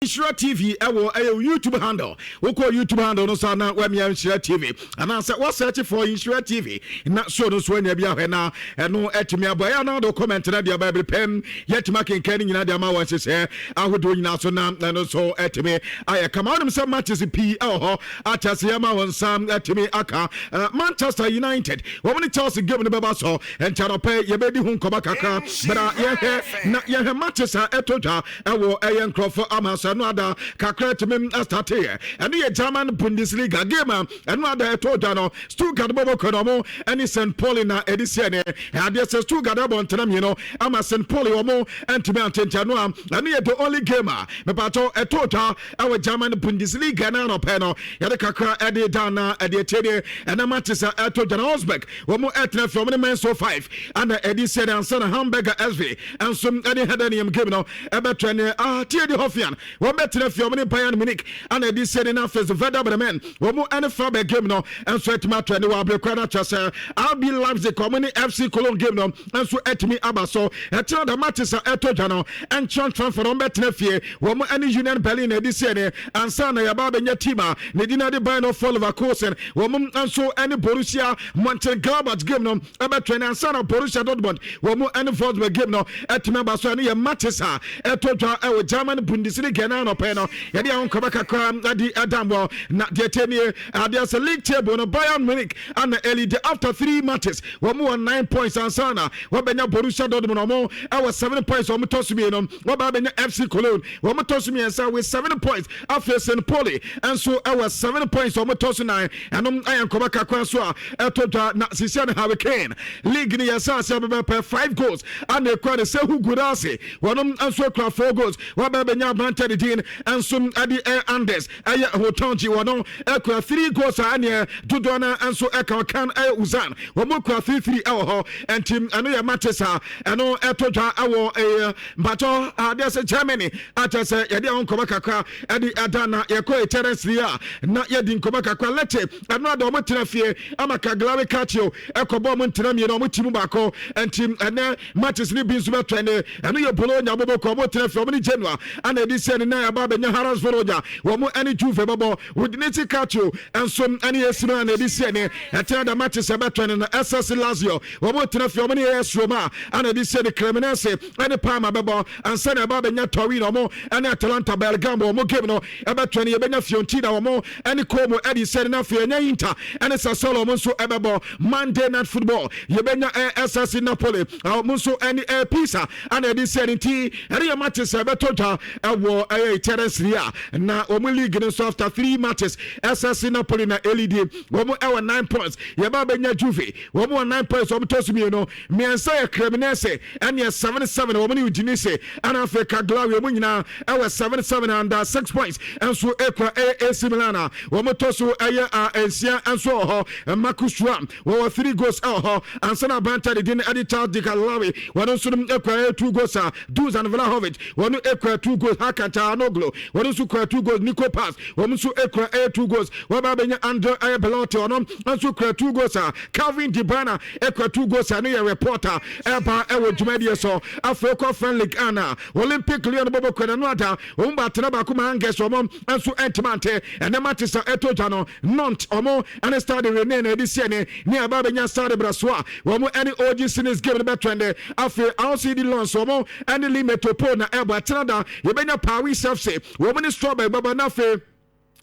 Nhyira TV ɛwɔ ɛyɛ YouTube handle. Wokɔ YouTube handle no so na wamia Nhyira TV anaasɛ wɔsearch for Nhyira TV na show no so anya bi ahwɛ na ɛno atumi abɔ ɛyɛ anaa do comment na deɛ ɔbɛbere pɛm yɛtumi akenkan no nyinaa de ama wɔn nhyehyɛ ahodoɔ nyinaa so na ɛno nso atumi ayɛ kama. Wonim sɛ matches pii ɛwɔ hɔ akyɛ sɛ yɛma wɔn nsa atumi aka. Manchester United wɔn ne Chelsea game no bɛba so, nti anɔpɛ yɛbɛdi ho nkɔmɔ kakra bɛda yɛhwɛ na yɛhwɛ matches a ɛtɔ dwa ɛwɔ ɛyɛ nkurɔfoɔ ama so. Ɛno ada kakra tumi astarteɛ. Ɛno yɛ German Bundesliga game a ɛno ada ɛtɔ dwa no, Stuttgart bɔbɔ kɔ no, ɔmo ɛne St Pauli na ɛde siɛ ne adeɛ sɛ Stuttgart ɛbɔ ntena mmienu ama St Pauli ɔmo ɛntumi antente. Ɛno a ɛno yɛ the only game a mepatɔ ɛtɔ dwa ɛwɔ German Bundesliga na anɔpɛ no yɛde kakra ɛde da na ɛde akyɛ ne ɛna matches a ɛtɔ dwa no, Augsburg wɔn ɛtena fie, wɔn ne Mainz 05 ana ɛde siɛ ne ansa na Hamburger SV ɛnso ɛne Heidenheim game no ɛbɛtɔ ne TSG Hoffenheim wɔn bɛtena fie, wɔn ne Bayern Munich ana ɛde siɛ ne na afei Werder Bremen wɔn ɛne Freiburg game no nso ɛtumi atɔ ne wɔ abere no akyɛ sɛ RB Leipzig wɔn ne FC Cologne game no nso ɛtumi aba so. Ɛkyerɛ da matches a ɛtɔ dwa no, Eintracht Frankfurt wɔn bɛtena fie, wɔn ɛne Union Berlin na ɛde siɛ ne ansa na yɛba abɛnya team a ne din ade Bayer 04 Leverkusen wɔn nso ɛne Borussia Mönchengladbach game no ɛbɛtɔ ne ansa na Borussia Dortmund wɔn ɛne Wolfsburg game no ɛtumi aba so. Ɛne yɛ matches a ɛtɔ dwa ɛwɔ German Bundesliga na anɔpɛ no yɛde ahɔ nkɔmɔ kakra ɛde ɛdam wɔ. Na deɛ tie nie, adeɛ sɛ league table no, Bayern Munich ana ɛlead after three matches, wɔn wɔ 9 points ansa na wɔbɛnya Borussia Dortmund, wɔn ɛwɔ 7 points, wɔn tɔ so mmienu. Wɔba abɛnya FC Cologne, wɔn tɔ so mmiɛnsa with 7 points. Afei St Pauli nso ɛwɔ 7 points, wɔn tɔ so nnan. Ɛnom ɛyɛ nkɔmɔ kakra so a ɛtɔ dwa. Na sisia no, Harry Kane league ni yɛsɛ ase abɛbɛ five goals ana ekura ne Serhou Guirassy, wɔnom nso ekura four goals. Wɔba abɛnya aberante de din nso ɛde ɛ Anders ɛyɛ Hountondji, wɔno ɛkura three goals a ɛneɛ dodoɔ no nso ɛka ɔkan ɛyɛ Uzan, wɔn kura three three ɛwɔ hɔ. Nti ɛno yɛ matches a ɛno ɛtɔ dwa ɛwɔ ɛyɛ mpatɔ adeɛ sɛ Germany akyɛ sɛ yɛde ɛho nkɔmɔ kakra ɛde ɛda. Na yɛkɔ Italian Serie A na yɛdi nkɔmɔ kakra. Lecce ɛno ada wɔn tena fie ama Cagliari Calcio ɛkɔbɔ wɔn ntena mmienu, wɔn ti mu baako. Nti ɛnɛ matches ni bi nso bɛtɔ ne ɛno yɛ Bologna bɔbɔ kɔ, wɔn tena fie, wɔn ne Genoa ana ɛde sɛ ne nan aba abɛnya Hellas Verona, wɔn ɛne Juve bɛbɔ. Udinese Calcio nso ɛne AC Milan na ɛde sɛ ne ɛtena da matches ɛbɛtɔ ne no, SS Lazio wɔn tena fie, wɔn ne AS Roma ana ɛde sɛ ne. Cremonese ɛne Parma bɛbɔ ansa na ɛba abɛnya Torino, wɔn ɛne Atalanta Bergamo wɔn game no ɛbɛtɔ ne. Yɛbɛnya Fiorentina, wɔn ɛne Como ɛde sɛ ne. Na afei ɛnyɛ Inter ɛne Sassuolo, wɔn nso ɛbɛbɔ. Monday Night Football, yɛbɛnya SSC Napoli, wɔn nso ɛne Pisa ana ɛde sɛ ne. Nti ɛne yɛ matches ɛbɛtɔ dwa ɛwɔ ɛyɛ Italian Serie A na wɔn league no nso, after three matches, SSC Napoli na ɛlead, wɔn ɛwɔ 9 points. Yɛba abɛnya Juve, wɔn wɔ 9 points, wɔn tɔ so mmienu. Mmiɛnsa yɛ Cremonese, ɛne 7-7, wɔn ne Udinese ɛna afei Cagliari, wɔn nyinaa ɛwɔ 7-7 and 6 points nso ekura ɛyɛ AC Milan a wɔn tɔ so ɛyɛ nsia nso wɔ hɔ. Marcus Thuram wɔwɔ three goals ɛwɔ hɔ ansa na aberante de din ɛde Charles de Ketelaere, wɔn nso no ekura ɛyɛ two goals a Dusan Vlahovic wɔn ekura two goals, Hakan Calhanoglu wɔn nso kura two goals, Nico Paz wɔn nso ekura ɛyɛ two goals. Wɔba abɛnya Andre ɛyɛ Belotti, ɔno nso kura two goals a Kevin De Bruyne ekura two goals a no yɛ reporter ɛba ɛwɔ dwumadie so. Afei kɔ French League ana Olympic Lyon bɔbɔ kura no ada wɔn ba atena baako ma Angers, wɔn nso ɛntoma ante. Ɛnɛ matches a ɛtɔ dwa no, Nantes wɔn ɛne Stade Rennes na ɛde sie ne aba abɛnya Stade Brestois, wɔn ɛne OGC Nice game no bɛtwɛn de. Afei RCD Lens wɔn ɛne Lille Metropole na ɛbɔ. Ɛtena da yɛbɛnya Paris FC, wɔn ne Strasbourg bɛbɔ. Na afei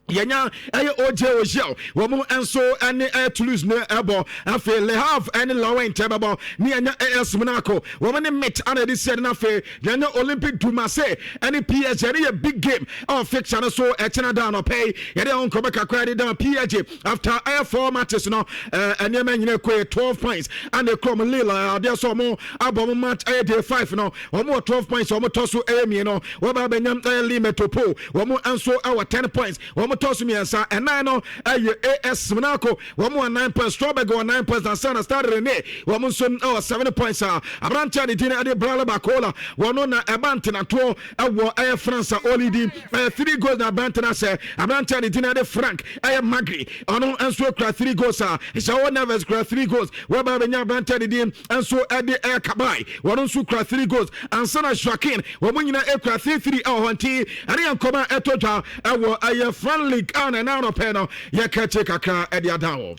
yɛnya ɛyɛ OJ Ogiel, wɔn nso ɛne ɛyɛ Toulouse ne ɛbɔ. Afei Le Havre ɛne Lorient ɛbɛbɔ ne yɛnya AS Monaco, wɔn ne Metz ana ɛde si ɛde. Na afei yɛnya Olympique du Marseille ɛne PSG, ɛne yɛ big game ɛwɔ fixture no so ɛkyɛnɛ da anɔpɛ yi. Yɛde ɛho nkɔmɔ kakra yɛde dan PSG after ɛyɛ four matches no, nneɛma nyina kɔ yɛ 12 points ana ekura wɔn. Lille adeɛ so wɔn abɔ wɔn match ɛyɛ day five no, wɔn wɔ 12 points, wɔn tɔ so ɛyɛ mmienu. Wɔn ba abɛnya ɛyɛ Lille Metropole, wɔn nso ɛwɔ 10 points, wɔn tɔ so mmiɛnsa. Ɛnan no ɛyɛ AS Monaco, wɔn wɔ 9 points. Strasbourg wɔ 9 points na sana Stade Rennais wɔn nso ɛwɔ 7 points a aberanteɛ a ne din ɛde Bradley Barcola, wɔn na ɛba ntenatoɔ ɛwɔ ɛyɛ France a ɔlead ɛyɛ 3 goals, na aberante no asɛ aberanteɛ a ne din ɛde Frank ɛyɛ Magri, ɔno nso kura 3 goals a Joao Neves kura 3 goals. Wɔba abɛnya aberanteɛ ne din nso ɛde ɛyɛ Cabaye, wɔn nso kura 3 goals ansa na Joaquin, wɔn nyinaa ekura 3-3 ɛwɔ hɔ. Nti ɛne yɛn nkɔmɔ a ɛtɔ dwa ɛwɔ ɛyɛ French League a na ɛna anɔpɛ no yɛka akyi kakra ɛde ada wɔ.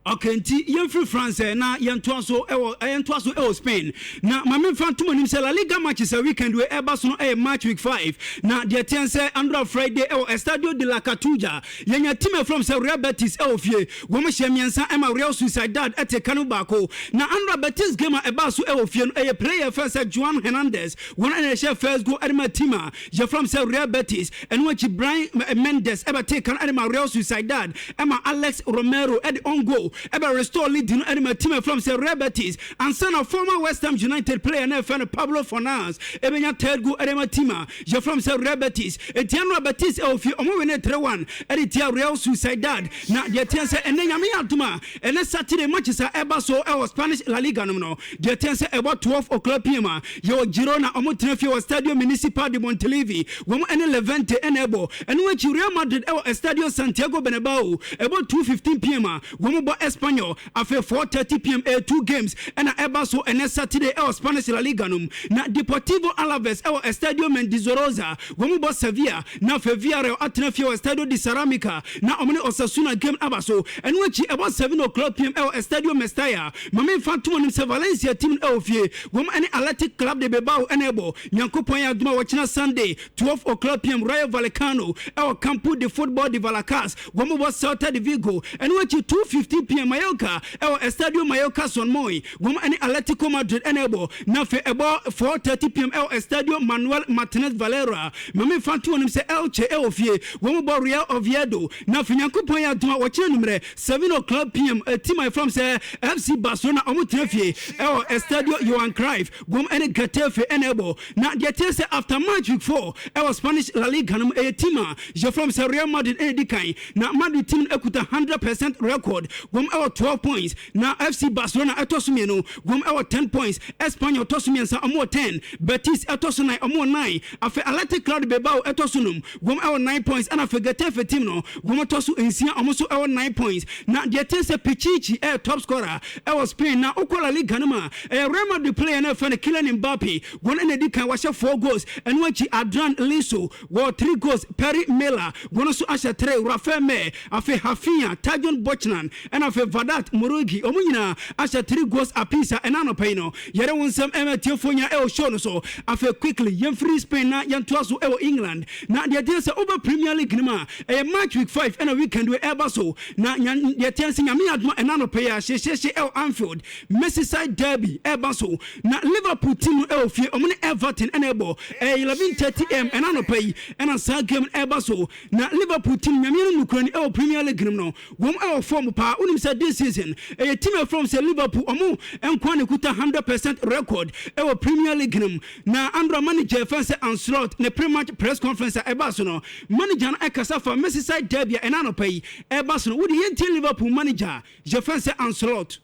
Okay, nti yɛmfiri France na yɛntoa so ɛwɔ yɛntoa so ɛwɔ Spain. Na maame nfa ntom anim sɛ La Liga match sɛ weekend wei ɛba so no ɛyɛ match week 5. Na deɛ teɛ sɛ andra Friday ɛwɔ Estadio de la Cartuja, yɛnya team ɛfrɔm sɛ Real Betis ɛwɔ fie, wɔn hyɛ mmiɛnsa ɛma Real Sociedad ɛte ka no baako. Na andra Betis game a ɛbaa so ɛwɔ fie no, ɛyɛ player fɛn sɛ Juan Hernandez, wɔn ɛna ɛhyɛ first goal ɛde ma team a yɛfrɔm sɛ Real Betis. Ɛno akyi Brian Mendes ɛbɛte ka no ɛde ma Real Sociedad, ɛma Alex Romero ɛde own goal ɛbɛ restore lead no ɛde ma team ɛfrɔm sɛ Real Betis, ansa na former West Ham United player na ɛfɛ no Pablo Fornals ɛbɛnya third goal ɛde ma team a yɛfrɔm sɛ Real Betis. Etia no a Betis ɛwɔ fie, ɔmo win 3-1 ɛde tia Real Sociedad. Na deɛ teɛ sɛ ɛnɛ, Nyame yɛ adom a, ɛnɛ Saturday matches a ɛba so ɛwɔ Spanish La Liga nom no, deɛ teɛ sɛ ɛbɔ 12 o'clock pm a yɛwɔ Girona, ɔmo tena fie wɔ Stadio Municipal de Montilivi, wɔn ɛne Levante ɛna ɛbɔ. Ɛno akyi Real Madrid ɛwɔ Estadio Santiago Bernabeu, ɛbɔ 2:15 pm a wɔn bɔ Espanyol. Afei 4:30 pm, ɛyɛ two games ɛna ɛba so ɛnɛ Saturday ɛwɔ Spanish La Liga nom. Na Deportivo Alaves ɛwɔ Estadio Mendizorroza, wɔn bɔ Sevilla. Na afei Villarreal atena fie wɔ Estadio de Ceramica na wɔn ne Osasuna game aba so. Ɛno akyi ɛbɔ 7 o'clock pm ɛwɔ Estadio Mestalla, maame nfa ntom anim sɛ Valencia team ɛwɔ fie, wɔn ɛne Athletic Club de Bilbao ɛna ɛbɔ. Nyankopɔn yɛ adom a, wɔkyena Sunday, 12 o'clock pm, Rayo Vallecano ɛwɔ Campo de Football de Vallecas, wɔn bɔ Celta de Vigo. Ɛno akyi 2:15 pm, Mallorca ɛwɔ Estadio Mallorca Son Moix, wɔn ɛne Atletico Madrid ɛna ɛbɔ. Na afei ɛbɔ 4:30 pm ɛwɔ Estadio Manuel Martinez Valero, maame nfa ntom anim sɛ Elche ɛwɔ fie, wɔn bɔ Real Oviedo. Na afei Nyankopɔn yɛ adom a, wɔkyerɛ nummerɛ 7 o'clock pm, team a yɛfrɛ sɛ FC Barcelona, ɔmo tena fie ɛwɔ Estadio Johan Cruyff, wɔn ɛne Getafe ɛna ɛbɔ. Na deɛ teɛ sɛ after match week 4 ɛwɔ Spanish La Liga no mu, ɛyɛ team a yɛfrɛ sɛ Real Madrid ɛna di kan. Na Madrid team no ekuta 100% record, wɔn ɛwɔ 12 points. Na FC Barcelona ɛtɔ so mmienu, wɔn ɛwɔ 10 points. Espanyol ɛtɔ so mmiɛnsa, ɔmo wɔ 10. Betis ɛtɔ so nan, ɔmo wɔ 9. Afei Athletic Club Bilbao ɛtɔ so num, wɔn ɛwɔ 9 points. Ɛna afei Getafe team no, wɔn ɛtɔ so nsia, ɔmo nso ɛwɔ 9 points. Na deɛ teɛ sɛ Pichichi ɛyɛ top scorer ɛwɔ Spain. Na okɔ La Liga no mu a, ɛyɛ Real Madrid player na ɛfɛ no Kylian Mbappe, wɔn ɛna di kan, wahyɛ 4 goals. Ɛno akyi Adrian Liso wɔ 3 goals, Pere Milla wɔn nso ahyɛ 3, Rafael Mir, afei Raphinha, Tajon Buchanan, ɛna afei Vedat Muriqi, wɔn nyinaa ahyɛ 3 goals apiece a ɛna anɔpɛ yi no yɛrɛ wɔn nsɛm ɛma tiefoɔ nyinaa ɛwɔ show no so. Afei quickly yɛmfiri Spain na yɛntoa so ɛwɔ England. Na deɛ teɛ sɛ wobɛ Premier League no mu a, ɛyɛ match week 5 ɛna weekend wei ɛba so. Na deɛ teɛ sɛ Nyame adoma, ɛna anɔpɛ yi a hyehyɛhye ɛwɔ Anfield, Merseyside derby ɛba so. Na Liverpool team no ɛwɔ fie, ɔmo ne Everton ɛna ɛbɔ. Ɛyɛ 11:30 am ɛna anɔpɛ yi ɛna saa game ɛba so. Na Liverpool team, Nyame no nukura ni, ɛwɔ Premier League no mu no, wɔn ɛwɔ form paa. Wonim sɛ this season ɛyɛ team ɛfrɔm sɛ Liverpool, ɔmo nkoa ne kuta 100% record ɛwɔ Premier League no mu. Na andra manager fɛn sɛ Arne Slot ne pre-match press conference a ɛba so no, manager no ɛkasa fa Merseyside derby a ɛna anɔpɛ yi ɛba so no. Wode yɛntie Liverpool manager yɛfɛn sɛ Arne Slot.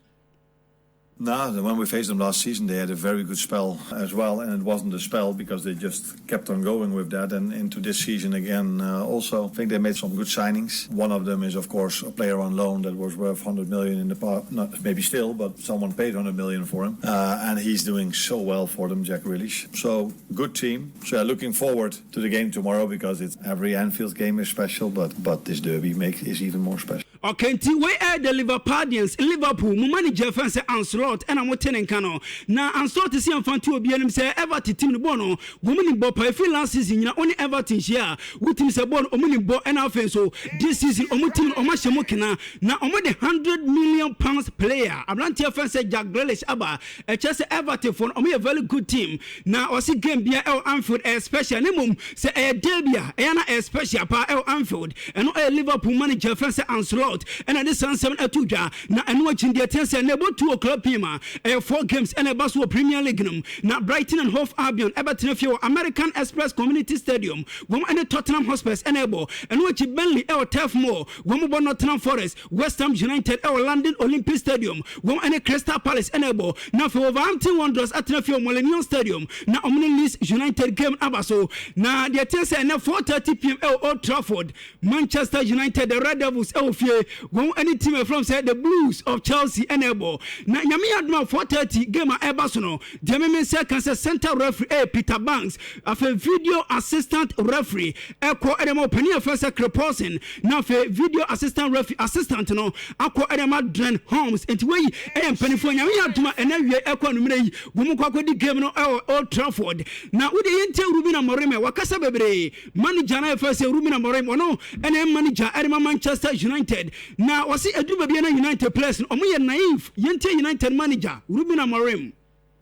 No, when we faced them last season, they had a very good spell as well, and it wasn't a spell because they just kept on going with that, and into this season again. Also, I think they made some good signings. One of them is, of course, a player on loan that was worth 100 million in the past, not maybe still, but someone paid 100 million for him, and he's doing so well for them, Jack Grealish. So good team. So yeah, looking forward to the game tomorrow because it's every Anfield game is special, but this derby is even more special. Okay, nti wei ɛyɛ the Liverpudlians, Liverpool mo manager fɛn sɛ Arne Slot ɛna mo te ne nka no. Na Arne Slot si yɛmfa nto obi anim sɛ Everton team no bɔ no, wɔn ni bɔ pa. Efi last season nyina ɔne Everton hyia a, wotumi sɛ bɔɔl no ɔmo ni bɔ. Ɛna afei nso this season ɔmo team no, ɔmo ahyɛ mu kena na ɔmo de £100 million player aberanteɛ fɛn sɛ Jack Grealish aba. Ɛkyɛ sɛ Everton fo no, ɔmo yɛ very good team. Na ɔsi game bia ɛwɔ Anfield ɛyɛ special, ne mom sɛ ɛyɛ derby a, ɛyɛ na ɛyɛ special paa ɛwɔ Anfield. Ɛno ɛyɛ Liverpool manager fɛn sɛ Arne Slot. Scott ɛna de saa nsɛm no ato dwa. Na ɛno akyi no deɛ ɛteɛ sɛ na ɛbɔ 2 o'clock pm a, ɛyɛ four games ɛna ɛba so wɔ Premier League no mu. Na Brighton and Hove Albion ɛbɛtena fie wɔ American Express Community Stadium, wɔn ɛne Tottenham Hotspurs ɛna ɛbɔ. Ɛno akyi Burnley ɛwɔ Turf Moor, wɔn bɔ Nottingham Forest. West Ham United ɛwɔ London Olympic Stadium, wɔn ɛne Crystal Palace ɛna ɛbɔ. Na afei Wolverhampton Wanderers atena fie wɔ Molineux Stadium na wɔn ne Leeds United game aba so. Na deɛ ɛteɛ sɛ ɛnɛ 4:30 pm ɛwɔ Old Trafford, Manchester United, the Red Devils, ɛwɔ fie, wɔn ɛne team ɛfrɛm sɛ the Blues of Chelsea ɛna ɛbɔ. Na Nyame yɛ adom a, 4:30 game a ɛba so no deɛ, meme sɛ ka sɛ center referee ɛyɛ Peter Banks. Afei video assistant referee ɛkɔ ɛde ma ɔpanin afɛ sɛ Chris Paulson, na afei video assistant referee assistant no akɔ ɛde ma Dren Holmes. Nti wei ɛyɛ mpanimfoɔ. Nyame yɛ adom a, ɛnɛ wie ɛkɔ anummerɛ yi wɔn mu kɔ akɔdi game no ɛwɔ Old Trafford. Na wode yɛntie Ruben Amorim, wakasa bebree. Manager no ayɛfɛ sɛ Ruben Amorim, ɔno ɛna manager ɛde ma Manchester United, na wɔsi aduru baabi na United players no ɔmo yɛ naive. Yɛntie United manager Ruben Amorim.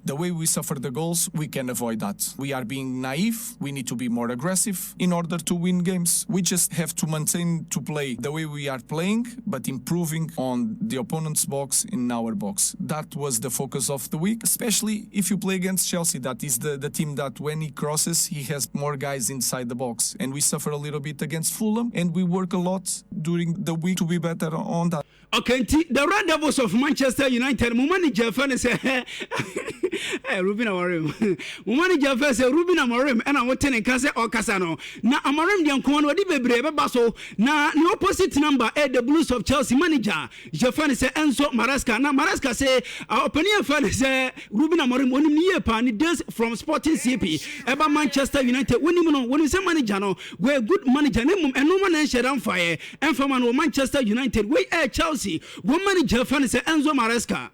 The way we suffer the goals, we can avoid that. We are being naive. We need to be more aggressive in order to win games. We just have to maintain to play the way we are playing, but improving on the opponent's box, in our box. That was the focus of the week, especially if you play against Chelsea. That is the team that when he crosses, he has more guys inside the box. And we suffer a little bit against Fulham, and we work a lot during the week to be better on that. Okay, nti the Red Devils of Manchester United mo manager fɛ ne sɛ Ruben Amorim, mo manager fɛ sɛ Ruben Amorim, ɛna wote ne nka sɛ ɔkasa no. Na Amorim deɛ, nkɔmɔ no wɔde bebree bɛba so. Na ne opposite number ɛ the Blues of Chelsea manager yɛfɛ ne sɛ Enzo Maresca. Na Maresca sɛ ɔpanin yɛfɛ ne sɛ Ruben Amorim, onim ne yie paa. Ne days from Sporting CP ɛba Manchester United, wonim no, wonim sɛ manager no wɔyɛ good manager, ne mmom ɛno ma na ɛnhyɛ da mfaeɛ ɛmfa ma no wɔ Manchester United. Wei ɛyɛ Chelsea wɔn manager fɛ ne sɛ Enzo Maresca.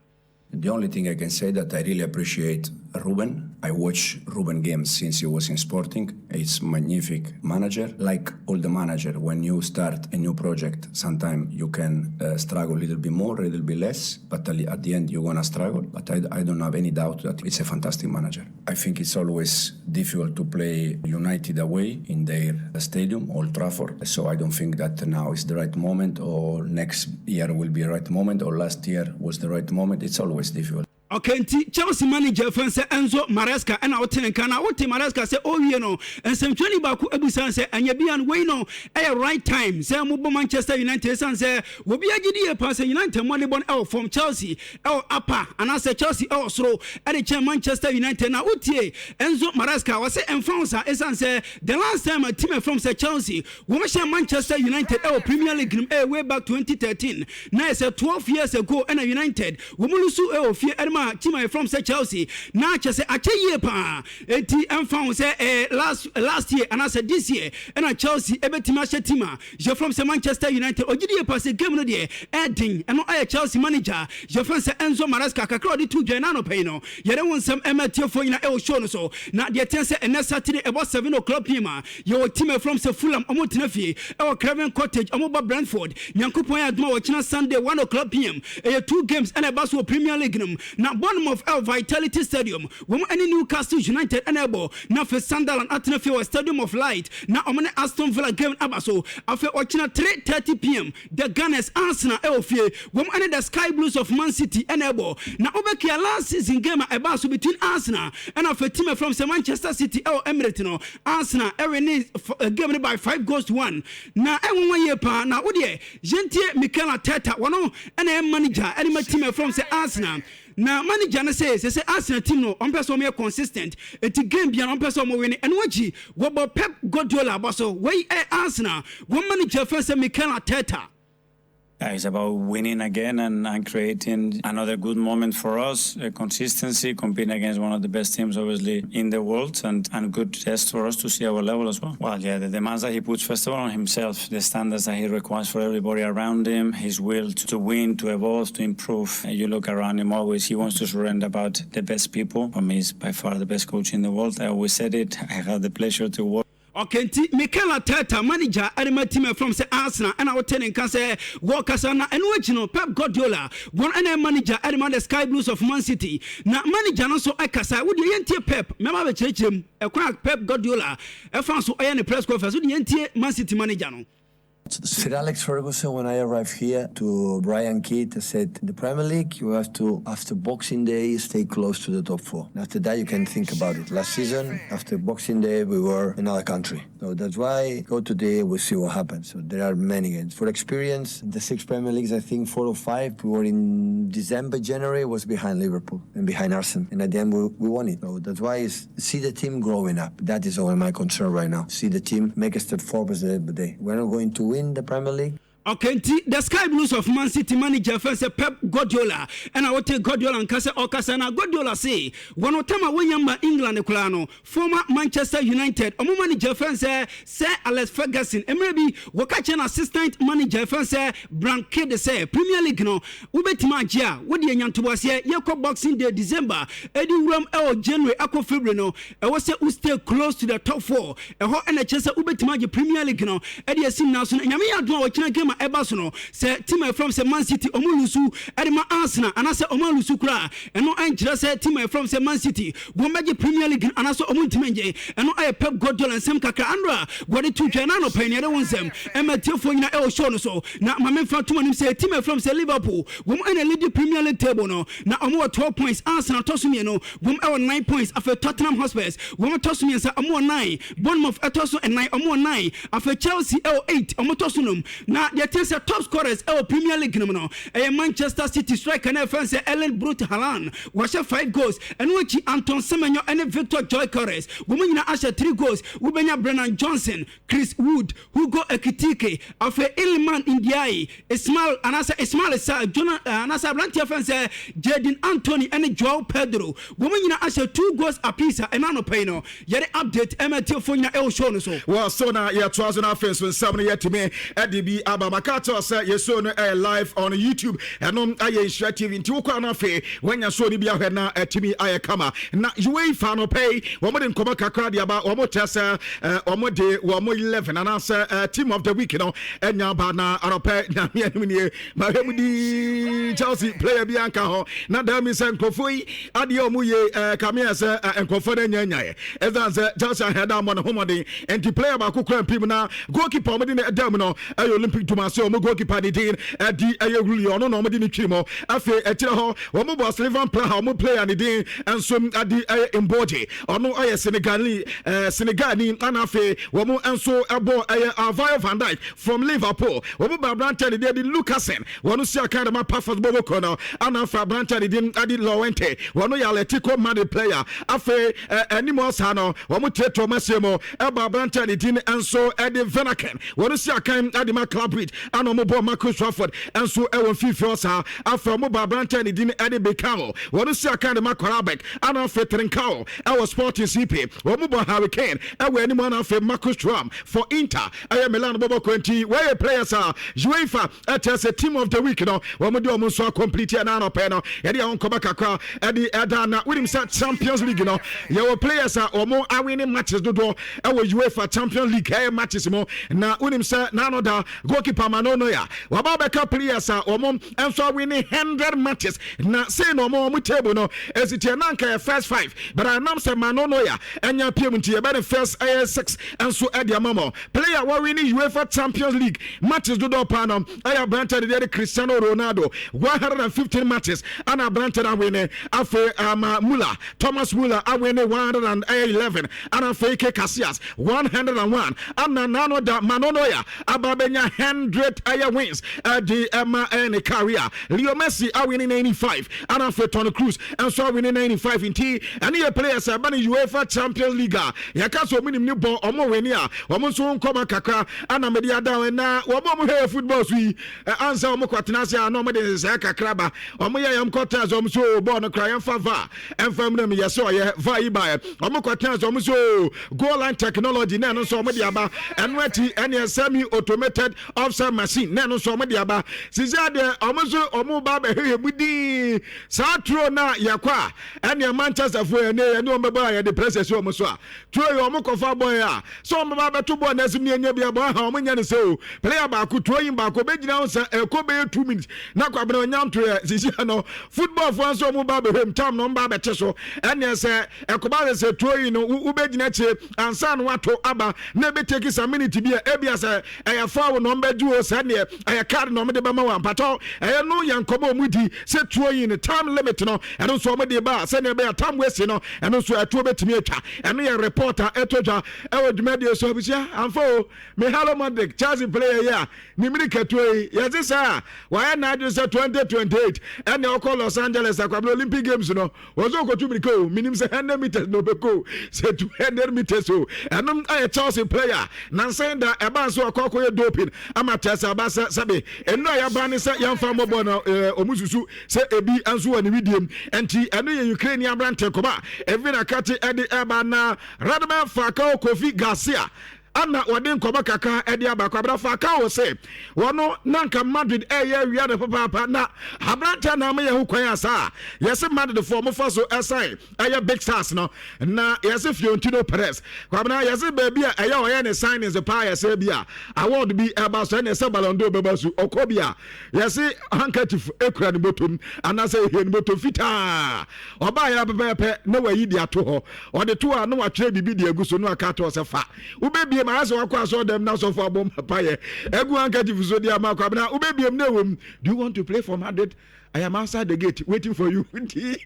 The only thing I can say that I really appreciate Ruben. I watch Ruben games since he was in Sporting. He's magnific manager. Like all the manager, when you start a new project, sometimes you can struggle a little bit more, a little bit less, but at the end you're gonna struggle. But I don't have any doubt that it's a fantastic manager. I think it's always difficult to play United away in their stadium, Old Trafford. So I don't think that now is the right moment or next year will be the right moment or last year was the right moment. It's always difficult. Okay, nti Chelsea manager fɛn sɛ Enzo Maresca ɛna wote ne nka. Na wote Maresca sɛ ɔwie no, nsɛmtwerɛni baako abusa sɛ ɛnyɛ bia no wei no ɛyɛ right time sɛ mobɔ Manchester United, ɛsiane sɛ wɔbi agye di yie paa sɛ United mmɔde bɔ no ɛwɔ fam, Chelsea ɛwɔ apa, anaasɛ Chelsea ɛwɔ soro ɛde kyɛn Manchester United. Na wotie Enzo Maresca, wɔsɛ ɛmfa wo saa, ɛsiane sɛ the last time a team ɛfam sɛ Chelsea wɔn hyɛ Manchester United ɛwɔ Premier League no ɛyɛ way back 2013, na ɛsɛ 12 years ago ɛna United wɔn lose ɛwɔ fie ɛde ma team a yɛfrɛ sɛ Chelsea. Na kyɛ sɛ akyɛ yie paa, eti ɛmfa ho sɛ last year anaasɛ this year ɛna Chelsea ɛbɛtumi ahyɛ team a yɛfrɛ sɛ Manchester United. Ɔgye die paa sɛ game no deɛ ɛɛden. Ɛno ɛyɛ Chelsea manager yɛfrɛ sɛ Enzo Maresca kakra ɔde to dwa. N'anɔpɛ yi no yɛde wo nsɛm ɛma tiefoɔ nyina ɛwɔ show no so. Na deɛ teɛ sɛ ɛnɛ Saturday ɛbɔ 7 o'clock pm a, yɛwɔ team ɛfrɛ sɛ Fulham, ɔmo tena fie ɛwɔ Craven Cottage, ɔmo ba Brentford. Nyankopɔn yɛ adom a, wɔkyena Sunday 1 o'clock pm ɛyɛ two games ɛna ɛba so wɔ Premier League no mu. Na Bournemouth ɛwɔ Vitality Stadium, wɔn ɛne Newcastle United ɛna ɛbɔ. Na afei Sunderland atena fie wɔ Stadium of Light na ɔmo ne Aston Villa game aba so. Afei ɔkyena 3:30 pm, the Gunners, Arsenal, ɛwɔ fie, wɔn ɛne the Sky Blues of Man City ɛna ɛbɔ. Na wobɛkia last season game a ɛbaa so between Arsenal ɛna afei team ɛfrɛm sɛ Manchester City ɛwɔ Emirates no, Arsenal ɛwɛ ne game no by 5 goals to 1, na ɛnwanwa yie paa. Na wodeɛ yɛntie Mikel Arteta, wɔno ɛna ɛyɛ manager ɛne ma team ɛfrɛm sɛ Arsenal. Na manager no sɛ Arsenal team no, ɔmpɛ sɛ ɔmoyɛ consistent, eti game bia no ɔmpɛ sɛ ɔmo win. Ɛno akyi wɔbɔ Pep Guardiola abɔ so. Wei ɛ Arsenal wɔn manager fɛn sɛ Mikel Arteta. It's about winning again and creating another good moment for us, consistency, competing against one of the best teams, obviously, in the world, and good test for us to see our level as well. Well, yeah, the demands that he puts, first of all, on himself, the standards that he requires for everybody around him, his will to win, to evolve, to improve. You look around him always, he wants to surround about the best people. For me, he's by far the best coach in the world. I always said it. I had the pleasure to work. Okay, nti Mikel Arteta, manager ɛde ma team from sɛ Arsenal, ɛna wote ne nka sɛ wɔkasa. Na ɛno akyi no, Pep Guardiola, wɔn ɛna manager ɛde ma the Sky Blues of Man City, na manager no nso ɛkasa. Wodeɛ yɛntie Pep, mɛma bɛkyerɛkyerɛ mu ɛkwan a Pep Guardiola ɛfa so ɛyɛ ne press conference. Wodeɛ yɛntie Man City manager no. Sir Alex Ferguson, when I arrived here to Brian Kidd, said, in the Premier League, you have to, after Boxing Day, stay close to the top four. And after that, you can think about it. Last season, after Boxing Day, we were another country. So that's why go today, we'll see what happens. So there are many games. For experience, the six Premier Leagues, I think 4 or 5, we were in December, January, was behind Liverpool and behind Arsenal. And at the end, we won it. So that's why is see the team growing up. That is all my concern right now. See the team make a step forward day by day. We're not going to win the Premier League. Okay, nti the Sky Blues of Man City manager fɛn sɛ Pep Guardiola, ɛna wote Guardiola nka sɛ ɔkasa na Guardiola se wɔn tam a wɔnya ma England koraa no, former Manchester United ɔmo manager fɛn sɛ Sir Alex Ferguson, mmerɛ bi wɔka kyerɛ no assistant manager fɛn sɛ Brian Kidd sɛ Premier League no wobɛtumi agye a, wode anya ntoboaseɛ. Yɛkɔ Boxing Day December ɛde wuram ɛwɔ January akɔ February no, ɛwɔ sɛ wo stay close to the top four. Ɛhɔ ɛna kyerɛ sɛ wobɛtumi agye Premier League no ɛde asi nyinaa so no. Nyame yɛ adom a, wɔkyena game a ɛba so no, sɛ team a ɛfrɛm sɛ Man City ɔmo lose ɛde ma Arsenal anaasɛ ɔmo alose koraa, ɛno ɛnkyerɛ sɛ team a ɛfrɛm sɛ Man City wɔn bɛgye Premier League no anaasɛ ɔmo ntumi ngye. Ɛno ɛyɛ Pep Guardiola nsɛm kakra andro a wɔde to dwa na anɔpɛ ne ɛde wo nsɛm ɛma tiefoɔ nyina ɛwɔ show no so. Na ma memfa tom anim sɛ team a ɛfrɛm sɛ Liverpool, wɔn ɛna lead Premier League table no na ɔmo wɔ 12 points. Arsenal tɔ so mmienu, wɔn ɛwɔ 9 points. Afei Tottenham Hotspurs, wɔn tɔ so mmiɛnsa, ɔmo wɔ 9. Bournemouth ɛtɔ so ɛnan, ɔmo wɔ 9. Afei Chelsea ɛwɔ 8, ɔmo tɔ so num. Na deɛ kyerɛ sɛ top scorers ɛwɔ Premier League no mu no ɛyɛ Manchester City striker na ɛfɛn sɛ Erling Brut Haaland, wɔhyɛ 5 goals. Ɛno akyi Anton Semenyo ɛne Victor Gyökeres, wɔn nyinaa ahyɛ 3 goals. Wobɛnya Brennan Johnson, Chris Wood, Hugo Ekitike, afei Iliman Ndiaye, Ismail anaasɛ Ismail Sa Jona anaasɛ aberanteɛ fɛn sɛ Jaden Anthony ɛne Joao Pedro, wɔn nyinaa ahyɛ 2 goals apiece. A ɛna anɔpɛ yi no yɛde update ɛma tiefoɔ nyinaa ɛwɔ show no so. Wɔ so na yɛtoa so no, afei nso nsɛm no yɛtumi ɛde bi aba. Maka kyerɛ sɛ yɛshow no ɛyɛ live on YouTube, ɛno ayɛ Nhyira TV, nti wokɔ no afei woanya show no bi ahwɛ na ɛtumi ayɛ kama. Na UEFA no pɛ yi, wɔn de nkɔmɔ kakra de aba. Wɔn kyerɛ sɛ wɔn de wɔn 11 anaasɛ team of the week no ɛnya aba. Na anɔpɛ, Nyame anim nie, mahwɛ mu di Chelsea player bi anka hɔ na daa mi sɛ nkurɔfoɔ yi adeɛ a wɔn yɛ kameɛ sɛ nkurɔfoɔ no anya nyaeɛ, ɛsiane sɛ Chelsea ahɛda mmɔ ne ho mmɔden nti player baako kura mpim. Na goalkeeper wɔn de ne ɛda mu no ɛyɛ Olympic Dumase wɔn goalkeeper ne din ɛdi ɛyɛ Ruli, ɔno na wɔn de ne twiri mu. Afei akyire hɔ wɔn bɔ Slovan Praha wɔn player ne din nso ɛdi ɛyɛ Mbodje, ɔno ɛyɛ Senegalni. Ɛna afei wɔn nso ɛbɔ ɛyɛ Alvaro van Dijk from Liverpool. Wɔn bɔ aberante ne deɛ de Lucasen, wɔn si aka de ma Pafos bɔbɔ no. Ɛna afei aberante ne din ɛde Llorente, wɔn yɛ Atletico Madrid player. Afei anim ɔsaa no wɔn tieto wɔn ahyɛ mu ɛbɔ aberante ne din nso ɛde Vanaken, wɔn si akan ɛde ma Club Brugge. Ɛna wɔn bɔ Marcus Rashford nso ɛwɔ mfimfini ɔsaa. Afei wɔn bɔ aberante ne din ɛde Becao, wɔn si akan de ma Qarabag. Ɛna afei Trincao ɛwɔ Sporting CP. Wɔn bɔ Harry Kane ɛwɔ anim. Ɛna afei Marcus Thuram for Inter, ɛyɛ Milan bɔbɔ kwanti. Wɔyɛ players a UEFA ɛkyɛ sɛ team of the week no wɔn de wɔn nso acomplete. Ɛna anɔpɛ no yɛde ɛho nkɔmɔ kakra ɛde ɛda. Na wonim sɛ Champions League no, yɛwɔ players a wɔn awin matches dodoɔ ɛwɔ UEFA Champions League ɛyɛ matches mu. Na wonim sɛ n'ano da goalkeeper Manuel Neuer waba bɛka players a wɔn nso awin 100 matches. Na sei na wɔn table no esi tiɛ. Na nka yɛ first five, but anam sɛ Manuel Neuer ɛnya pm nti yɛbɛ ne first ɛyɛ six nso ɛde ama mɔ. Player wɔwin UEFA Champions League matches dodoɔ paa no ɛyɛ aberante de deɛ de Cristiano Ronaldo, 115 matches ana aberante no awin. Afei ama Muller, Thomas Muller awin 111, ana afei Iker Casillas 101, ana nano da Manuel Neuer aba bɛnya 100 ɛyɛ wins ɛde ɛma ɛyɛ ne career. Leo Messi awin 95, ana afei Toni Kroos nso awin 95. Nti ɛne yɛ players a ɛba ne UEFA Champions League a yɛka sɛ ɔmo nim ne bɔ, ɔmo win a ɔmo nso nkɔmɔ kakra ana mede ada wɔn. Na wɔn a ɔmo hwɛ yɛ football so yi ansa ɔmo kɔtena ase a na ɔmo de nhyehyɛe kakra ba. Ɔmo yɛ yɛn kɔtena ase, ɔmo so bɔɔl no kora yɛmfa VAR ɛmfa mu na mi yɛ sɛ ɔyɛ VAR yi ba yɛ. Ɔmo kɔtena ase, ɔmo so goal line technology na ɛno nso ɔmo de aba. Ɛno akyi ɛne semi automated offside. Sɛ machine na ɛno nso ɔmo de aba sisi adeɛ, ɔmo nso ɔmo ba abɛhwehwɛ mu dii saa turo na yɛkɔ a, ɛnea Manchester fo yɛ ne yɛne ɔmo bɛbɔ a, yɛde pressure si ɔmo so a, turo yi ɔmo kɔfa bɔɔl a sɛ ɔmo bɛba abɛto bɔɔl n'asim ne ɛnyɛ bi abɔ aha. Ɔmo nyɛ no sɛ o player baako turo yi baako bɛgyina ho sɛ ɛkɔ bɛyɛ 2 minutes na Kwabena ɔnya nto yɛ. Sisi no, football foɔ nso ɔmo ba abɛhwɛ mu tam na ɔmo ba abɛte so. Ɛnea sɛ ɛkɔba sɛ turo yi no wobɛgyina akyire ansa na wato aba na ɛbɛtake some minute bi a, ebia sɛ ɛyɛ foul na ɔmbɛgye o, sɛ neɛ ɛyɛ card na ɔmde bɛma wɔ ampatɔ. Ɛyɛ no yɛ nkɔmɔ ɔmu di sɛ tuo yi no time limit no, ɛno nso ɔmo de ba sɛnea ɛbɛyɛ time wasi no, ɛno nso ɛtuo bɛtumi atwa. Ɛno yɛ report a ɛtɔ dwa ɛwɔ dwumadie so. Abusua amfa o, Mykhailo Mudryk, Chelsea player yi a ne mirikatuo yi yɛse sɛ a wayɛ n'adwene sɛ 2028 ɛne ɔkɔ Los Angeles akwabena Olympic Games no, wɔn nso ɔkɔtu mirika o. Minim sɛ 100 meters na ɔbɛkɔ, sɛ 200 meters o. Ɛnom ayɛ Chelsea player nansan da ɛba nso ɔkɔ akɔyɛ doping ama kyerɛ aba sɛ sɛbe ɛnu a yɛaba ne sɛ yɛmfa mmɔbɔ no, ɔmu susu sɛ ebi nso wɔ ne widiem. Nti ɛno yɛ Ukraine aberante kɔba evi na kate ɛde ɛba na Radamel Falcao Kofi Garcia ana wɔde nkɔmɔ kakra ɛde aba. Kwabena Falcao sɛ wɔno na nka Madrid ɛyɛ awia no papaapa na aberanteɛ na ama yɛn ho kwan asa a yɛsɛ Madrid foɔ mofa so ɛsan ɛyɛ big stars no na yɛsɛ Florentino Perez. Kwabena, yɛsɛ baabi a ɛyɛ ɔyɛ ne signings paa, yɛsɛ bi a award bi ɛba so, ɛna ɛsɛ Ballon d'Or bɛba so, ɔkɔ bi a yɛsɛ handkerchief ekura ne bɔtɔm anaasɛ ehie ne bɔtɔm fitaa. Ɔbaa yɛ pɛpɛɛpɛ na wayi de ato hɔ, ɔde to a na watwerɛ biribi de agu so na waka ato hɔ sɛ fa wobɛbiem ayɛ sɛ wakɔ asɔ dɛm na asɔfo abɔ mpayɛ agu handkerchief so de ama. Kwabena, wobɛbiem na ɛwɔ mu, "Do you want to play for Madrid? I am outside the gate waiting for you." Nti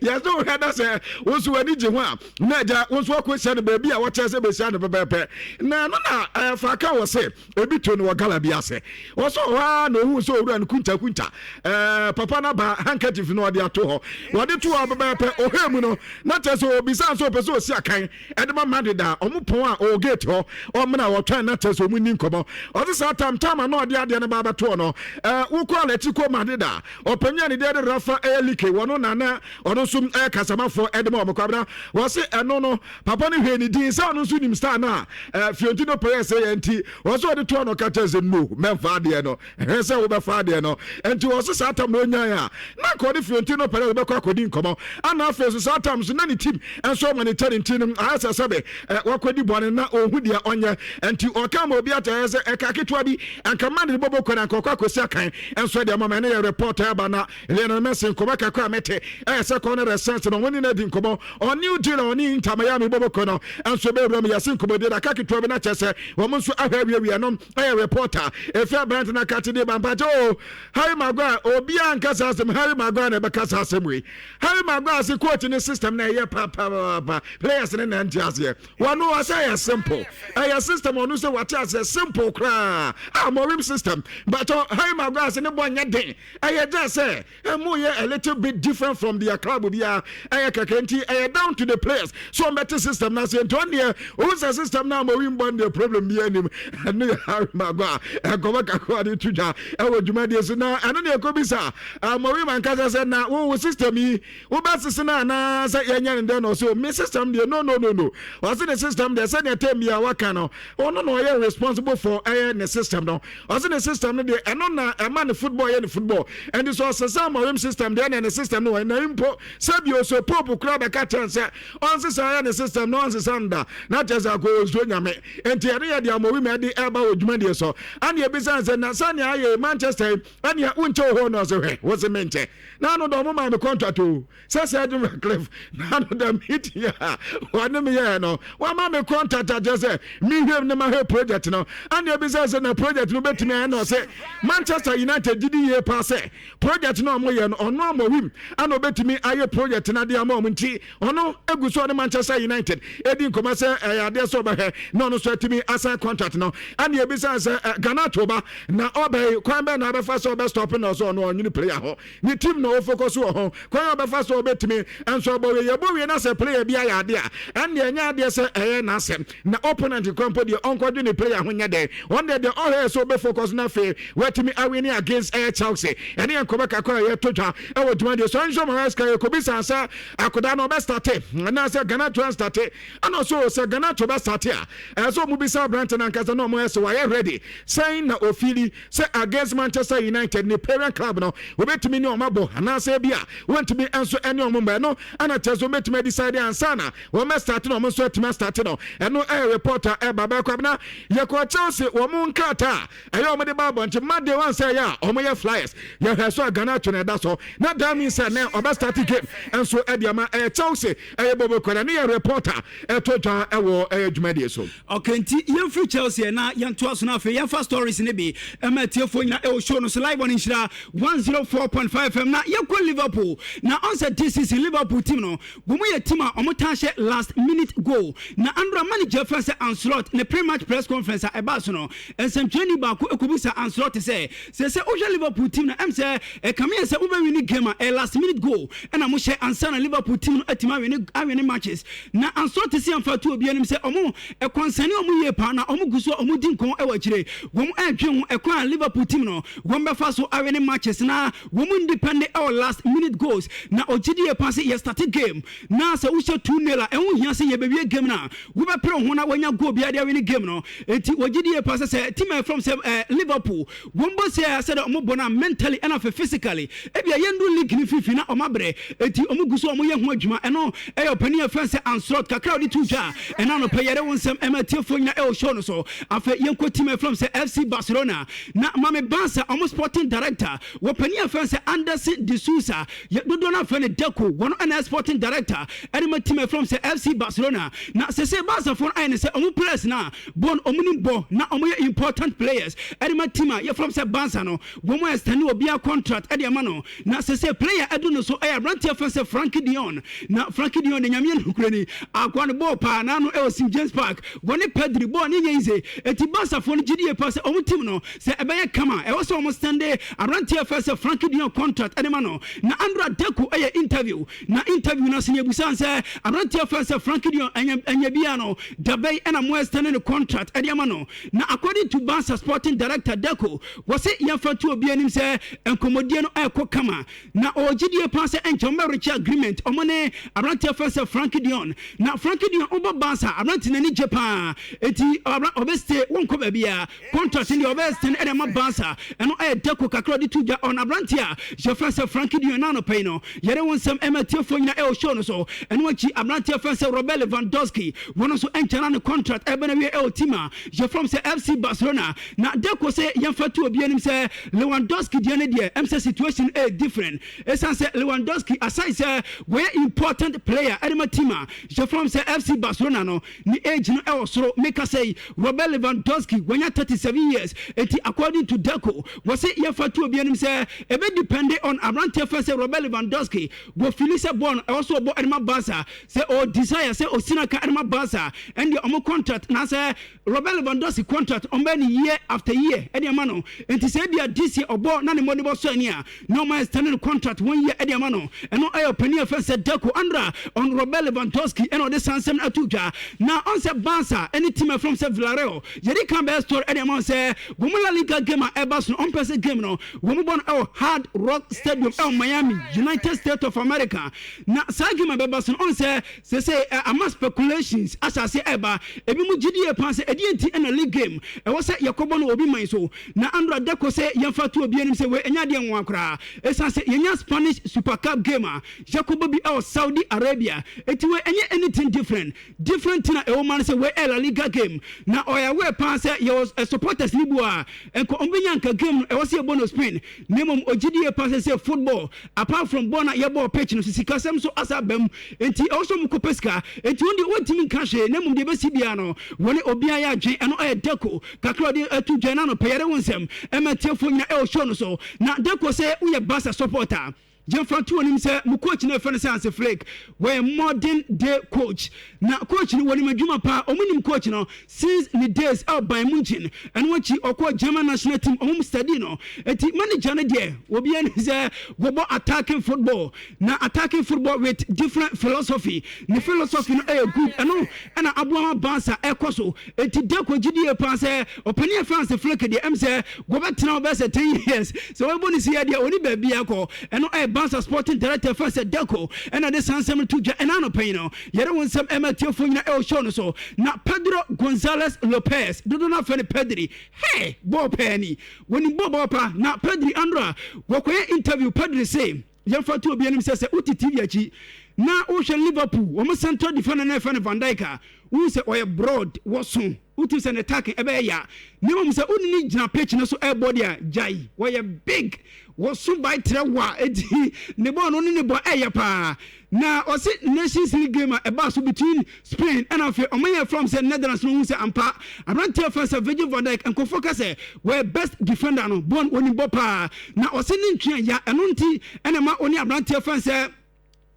yɛsɛ wohwɛ da sɛ wo nso w'ani gye ho a, na agya wo nso akɔhyia no baabi a wɔkyerɛ sɛ bɛhyia no pɛpɛɛpɛ. Na ɛno na ɛfa ka wɔ sɛ ebi to no wɔ gala bi ase. Wɔsɔ hɔ a na ohun sɛ owura no kuntakunta papa no ba handkerchief no ɔde ato hɔ. Wɔde to hɔ pɛpɛɛpɛ, ɔhwɛ mu no na kyerɛ sɛ obisa nso ɔpɛ sɛ osi akan ɛde ma Madrid a ɔmo pɔn a ɔwɔ gate hɔ ɔmena wɔtwɛn na kyerɛ sɛ ɔmo ni nkɔmɔ. Ɔde saa tam tam a na ɔde adeɛ no ba abɛtoɔ no, wokɔ Atletico Madrid a ɔpanyin a ne deɛ de Rafa ɛyɛ like wɔno nana, ɔno nso ɛyɛ kasamafoɔ ɛde ma ɔmo. Kwabena, wɔse ɛno no papa no hwɛ ne din sɛ ɔno nso nim star no a Florentino Perez yɛ. Nti wɔsɛ ɔde toɔ no ka kyerɛ sɛ no mɛmfa adeɛ no, ɛhwɛ sɛ wobɛfa adeɛ no. Nti wɔse saa tam na onyan a na nka ɔde Florentino Perez bɛkɔ akɔdi nkɔmmɔ. Ana afei so saa tam so na ne team nso ɔma ne kyɛ ne nti no ayɛ sɛ sɛbe wakɔdi bɔne na ɔhu deɛ ɔnyɛ. Nti ɔka ma obi atɛyɛ sɛ ɛka ketewa bi anka ma ne bɔbɔ kɔ na nka ɔkɔ akɔsi akan nso deɛ mama. Ɛno yɛ report ɛba. Na Lionel Messi nkɔmmɔ kakra a mɛte ɛyɛ sɛ kɔ no resɛnse no ɔne no adi nkɔmmɔ ɔne deal a ɔne Inter Miami bɔbɔ kɔ no nso bɛwura mu. Yɛse nkɔmmɔdi da ka ketewa bi na kyerɛ sɛ wɔn nso ahwɛ awiawia no. Ɛyɛ report a ɛfi aberante no akate de ba mpakyɛ o. Harry Maguire, obiara nka saa asɛm. Harry Maguire na ɛbɛka saa asɛm wei. Harry Maguire se coach ne system na ɛyɛ papaapa, players ne nante aseɛ. Wɔno ɔsɛ ɛyɛ simple, ɛyɛ system. Ɔno sɛ wate aseɛ simple koraa a Amorim system. But Harry Maguire se ne bɔ nyɛ den, ɛyɛ gya sɛ ɛmo yɛ a little bit different from their club biara, ɛyɛ kɛkɛ. Nti ɛyɛ down to the players so ɔmbɛte system no ase. Nti ɔn deɛ ɔhu sɛ system no Amorim bɔ no deɛ, problem bi anim. Ɛno yɛ Harry Maguire ɛnkɔmɔ kakra de to dwa ɛwɔ dwumadie so. Na ɛno ne ɛkɔ bi sa Amorim ankasa sɛ na wo system yi wobɛsese no anaa sɛ yɛnyɛ ne dɛn na ɔsɛ me system deɛ, no, no, no, no. Ɔse ne system deɛ, sɛdeɛ tɛm bi a waka no, ɔno na ɔyɛ responsible for ɛyɛ ne system no. Ɔse ne system no deɛ, ɛno na ɛma ne football yɛ ne football. Ɛnti sɛ ɔsesa Amorim system deɛ, ɛna ne system no wɔ na mpo sɛ bio so Pope kura bɛka kyɛn sɛ ɔnsesa yɛ ne system no, ɔnsesa no da na kyerɛ sɛ akɔ nsuo nyame. Nti ɛno yɛ deɛ Amorim ɛde ɛba wɔ dwumadie so. Ɛne ebisa sɛ na sɛnea ayɛ Manchester yi, ɛnea wonkyɛ wɔ hɔ no, ɔsɛ hwɛ wo se menkyɛ na ano dɛ ɔmo maa me contract o, sɛ Sir Jim Ratcliffe na ano da meeting a wɔne me yɛɛ no, wama me contract akyerɛ sɛ mehwɛm ne mahwɛ project no. Ɛne ebisa sɛ na project no bɛtumi ayɛ na ɔsɛ Manchester United gyidi yie paa sɛ project no a ɔmo yɛ no, ɔno Amorim ana ɔbɛtumi ayɛ project no adeɛ ama ɔmo. Nti ɔno egu so ɔne Manchester United edi nkɔmɔ sɛ ɛyɛ adeɛ sɛ ɔbɛhwɛ na ɔno nso atumi asan contract no. Ɛne ebisa sɛ Garnacho ba na ɔbɛyi kwan bɛn na abɛfa sɛ ɔbɛ stop na ɔsɛ ɔno ɔnwene player ho, ne team na ɔfocus wɔ ho, kwan a ɔbɛfa so ɔbɛtumi nso ɔbɔ wie. Yɛbɔ wie na sɛ player bi ayɛ adeɛ a, ɛnneɛ ɛnyɛ adeɛ sɛ ɛyɛ n'asɛm na opponent kwan mpo deɛ ɔnkɔdwe ne player ho nyɛ dɛn. Ɔno deɛ ɔhwɛ sɛ ɔbɛfocus no afei watumi awin against ɛyɛ Chelsea. Ɛne yɛn nkɔmɔ kakra a yɛto dwa ɛwɔ dwumadie so. Ɛnso Maresca. Yɛkɔbisa sɛ akodaa no ɔbɛstart anaasɛ Garnacho anstart, ɛna ɔsɛ sɛ Garnacho bɛstart a, ɛsɛ sɛ ɔmo bisa aberante no ankasa na ɔmo ɛsɛ wayɛ ready sɛn na ɔfeel sɛ against Manchester United, ne parent club no, wɔbɛtumi ne ɔmo abɔ anaasɛ bi a wɔntumi nso ɛne ɔmo mbɔ. Ɛno ɛna kyerɛ sɛ wɔbɛtumi adecide ansa na wɔn start no, ɔmo nso atumi astart no. Ɛno ɛyɛ report a ɛba bɛkɔ abena. Yɛkɔ Chelsea, wɔn nkrataa a ɛyɛ wɔn de ba abɔnten ma de wɔn sɛ ɛyɛ a wɔn yɛ flyers. Yɛhwɛ so a, Garnacho na ɛda so na that means sɛ nɛ ɔbɛ start game nso ɛde ama ɛyɛ Chelsea. Ɛyɛ bobo kɔnɛ ne yɛ report a ɛto dwa ɛwɔ ɛyɛ dwumadie so. Okay, nti yɛmfiri Chelsea na yɛntoa so no. Afei yɛmfa stories no bi ɛma atiefoɔ nyina ɛwɔ show no so live on Nhyira 104.5 FM. Na yɛkɔ Liverpool na ɔnsɛ this season Liverpool team no, wɔn yɛ team a wɔn tan hyɛ last minute goal. Na andra manager fɛn sɛ Ancelot ne pre-match press conference a ɛbaa so no, nsɛmtwerɛni baako ekɔbusa Ancelot sɛ wohwɛ Liverpool team na sɛ ɛkame yɛ sɛ wobɛwin game a, ɛyɛ last minute goal ɛna mo hyɛ ansa na Liverpool team no atumi awin matches. Na Ancelot si amfa to obi anim sɛ ɔmo ɛkwansane ɔmo yie paa na ɔmo gu so a ɔmo di nkɔn ɛwɔ akyire. Wɔn ɛredwe ho ɛkwan a Liverpool team no wɔn bɛfa so awin matches na wɔn independent ɛwɔ last minute goals. Na ɔgye di yɛ paa sɛ yɛ start game na sɛ wohyɛ 2-0 a, ɛho hia sɛ yɛbɛwie game no a wobɛpere ho na wanya goal biara de awin game no. Enti wɔgye di yɛ paa sɛ team a ɛfrɔm sɛ Liverpool, wɔn bɔ sɛ sɛdeɛ ɔmo bɔ no a, mentally ɛna afɛ physically, ebia yɛndu league no fifi na ɔmo abrɛ, eti ɔmo gu so ɔmo yɛ ho adwuma. Ɛno ɛyɛ ɔpanin a ɛfɛn sɛ Ancelot kakra a ɔde to dwa ɛna anɔpɛ yɛrɛ wo nsɛm ɛma atiefoɔ nyina ɛwɔ show no so. Afei yɛnkɔ team a ɛfrɔm sɛ FC Barcelona na mame Barca ɔmo sporting director, wɔpanin a ɛfɛn sɛ Anderson de Souza, yɛ dodoɔ no afɛ no Deco, wɔn ɛna sporting director ɛde ma team a ɛfrɔm sɛ FC Barcelona. Na sese Barcafoɔ no ayɛ ne sɛ ɔmo players na bɔn ɔmo nim bɔ na ɔmo yɛ important players ɛde ma team a yɛfrɔm sɛ Barca no, wɔn a extend obiara contract ɛde ama no. Na sese player ɛdo no so ɛyɛ aberanteɛ fɛn sɛ Frenkie de Jong. Na Frenkie de Jong de, Nyame nukure ni, akoa no bɔɔl paa n'ano ɛwɔ St James Park, wɔne Pedri bɔɔl ne nyɛ yize. Eti Barcafoɔ no gyidie pa sɛ ɔmo team no sɛ ɛbɛyɛ kama, ɛwɔ sɛ ɔmo extend aberanteɛ fɛn sɛ Frenkie de Jong contract ɛde ma no. Na andra Deco ɛyɛ interview, na interview no ase ne ebusan sɛ aberanteɛ fɛn sɛ Frenkie de Jong ɛnyɛ bia no dabɛn ɛna mo extend ne contract ɛde ama no. Na according to Barca sporting director Deco, wɔsi yɛmfa to obi anim sɛ nkɔmmɔdie no ɛrekɔ kama na ɔgyidie paa sɛ ɛnkyɛn ɔmo bɛreach agreement ɔmo ne aberanteɛ fɛn sɛ Frenkie de Jong. Na Frenkie de Jong ɔbɔ Barca, aberante n'ani gye paa, eti ɔbɛ stay, wɔnkɔ baabi a contract deɛ ɔbɛ extend ɛde ama Barca. Ɛno ɛyɛ Deco kakra ɔde to dwa ɔn aberante a yɛfrɛ sɛ Frenkie de Jong. Na anɔpɛ yi no yɛde wɔn nsɛm ɛma tiefoɔ nyina ɛwɔ show no so. Ɛno akyi, aberanteɛ fɛn sɛ Robert Lewandowski, wɔn nso ɛnkyɛn na ne contract ɛbɛn awie ɛwɔ team a yɛfrɛ sɛ FC Barcelona. Na Deco sɛ yɛmfa to obi anim sɛ Lewandowski deɛ ne deɛ sɛ situation ɛyɛ different, ɛsiane sɛ Lewandowski, aside sɛ wɔyɛ important player ɛde ma team a yɛfrɛ sɛ FC Barcelona no, ne age no ɛwɔ soro. Meka sɛ Robert Lewandowski wɔnya 37 years. Eti according to Deco, wɔsɛ yɛmfa to obi anim sɛ ɛbɛ depend on aberanteɛ fɛn sɛ Robert Lewandowski wɔ feel sɛ bɔɔl no ɛwɔ so ɔbɔ ɛde ma Barca, sɛ ɔ desire sɛ ɔsina ka ɛde ma Barca, ɛndeɛ ɔmo contract na sɛ Robert Lewandowski contract ɔmo bɛ ne year after year ɛde ama no. Nti sɛ ebia this year ɔbɔ na ne mmɔde bɔ so ani a, na ɔmo extend no contract one year ɛde ama no. Ɛno ɛyɛ ɔpanin a fɛn sɛ Deco andra on Robert Lewandowski ɛna ɔde sansɛm ato dwa. Na ɔn sɛ Barca ɛne team ɛfrɔm sɛ Villarreal, yɛde kan bɛyɛ story ɛde ama sɛ wɔn La Liga game a ɛba so no, ɔmpɛ sɛ game no wɔn bɔ no ɛwɔ Hard Rock Stadium ɛwɔ Miami, United States of America. Na saa game a ɛbɛba so no, ɔn sɛ sese ama speculations asase ɛba, ebi mu gyidie paa sɛ ɛdeɛ nti ɛna league game ɛwɔ sɛ yɛkɔbɔ no obi man so. Na andra Deco sɛ yɛmfa to obi anim sɛ wei ɛnyɛ adeɛ nwa koraa, ɛsiane sɛ yɛnya Spanish Super Cup game a yɛkɔbɔ bi ɛwɔ Saudi Arabia, eti wei ɛnyɛ anything different. Different thing a ɛwɔ ma no sɛ wei ɛyɛ La Liga game. Na ɔyɛ aware paa sɛ yɛwɔ supporters ni bu a nka ɔmo bɛnya nka game no ɛwɔ sɛ yɛbɔ no Spain. Na mmom ogyidie paa sɛ football, apart from bɔɔl na yɛbɔ pitch no so, sikasɛm so asa aba mu, nti ɛwɔ sɛ ɔmo kɔpɛ sika, nti wɔn deɛ wɔntumi nka hwee. Na mmom deɛ ɛbɛsi biara no, wɔne obiara yɛ adwen. Ɛno ɛyɛ Deco kakra ɔde atu dwa na anɔpɛ yɛde wo nsɛm ɛma tiefoɔ nyina ɛwɔ show no so. Na Deco sɛ woyɛ Barca supporter, yɛmfa to anim sɛ mo coach no ɛfɛ no sɛ Hansi Flick, wɔyɛ modern day coach. Na coach no wɔnim adwuma paa. Ɔmo nim coach no since ne days ɛwɔ Bayern Munchen. Ɛno akyi ɔkɔ German national team, ɔmo study no. Eti manager no deɛ, obiara ni sɛ wɔbɔ attacking football, na attacking football with different philosophy. Ne philosophy no ɛyɛ good, ɛno ɛna aboa ma Barca ɛkɔ so. Eti Deco gyidie paa sɛ ɔpanin a Hansi Flick deɛ, sɛ wɔbɛtena wɔbɛyɛ sɛ 10 years sɛ wɔbɛbɔ ne si yɛ deɛ, ɔni baabi akɔ. Ɛno ɛyɛ Ɛyɛ Barca sporting director fɛ sɛ Deco ɛna de saa nsɛm no to dwa ɛna anɔpa yi no. Yɛde wo nsɛm ɛma atiefoɔ nyina ɛwɔ show no so. Na Pedro Gonzalez Lopez, dodoɔ no afɛ no Pedri, hey, bɔɔl pɛɛ ni. Wɔnim bɔɔl bɔɔl pa. Na Pedri andora wɔkɔyɛ interview, Pedri se yɛmfa to obi anim sɛ sɛ wote TV akyi na wohwɛ Liverpool wɔn central defender na ɛfɛ no Van Dijk a, wohu sɛ ɔyɛ broad, wɔso, wotim sɛ ne tackle ɛbɛyɛ ya. Na mmom sɛ wone ne gyina pitch no so ɛrebɔ deɛ a, gyae, wɔyɛ big, wɔso bae trɛ wa, eti ne bɔɔl no ne ne bɔ ɛyɛ paa. Na ɔse Nations League game a ɛbaa so between Spain ɛna afei ɔmo yɛ from sɛ Netherlands no ohun sɛ ampa aberanteɛ fɛn sɛ Virgil van Dijk nkorɔfoɔ ka sɛ wɔyɛ best defender no bɔɔl no onim bɔ paa na ɔse ne ntwea ya ɛno nti ɛna ɛma ɔne aberanteɛ fɛn sɛ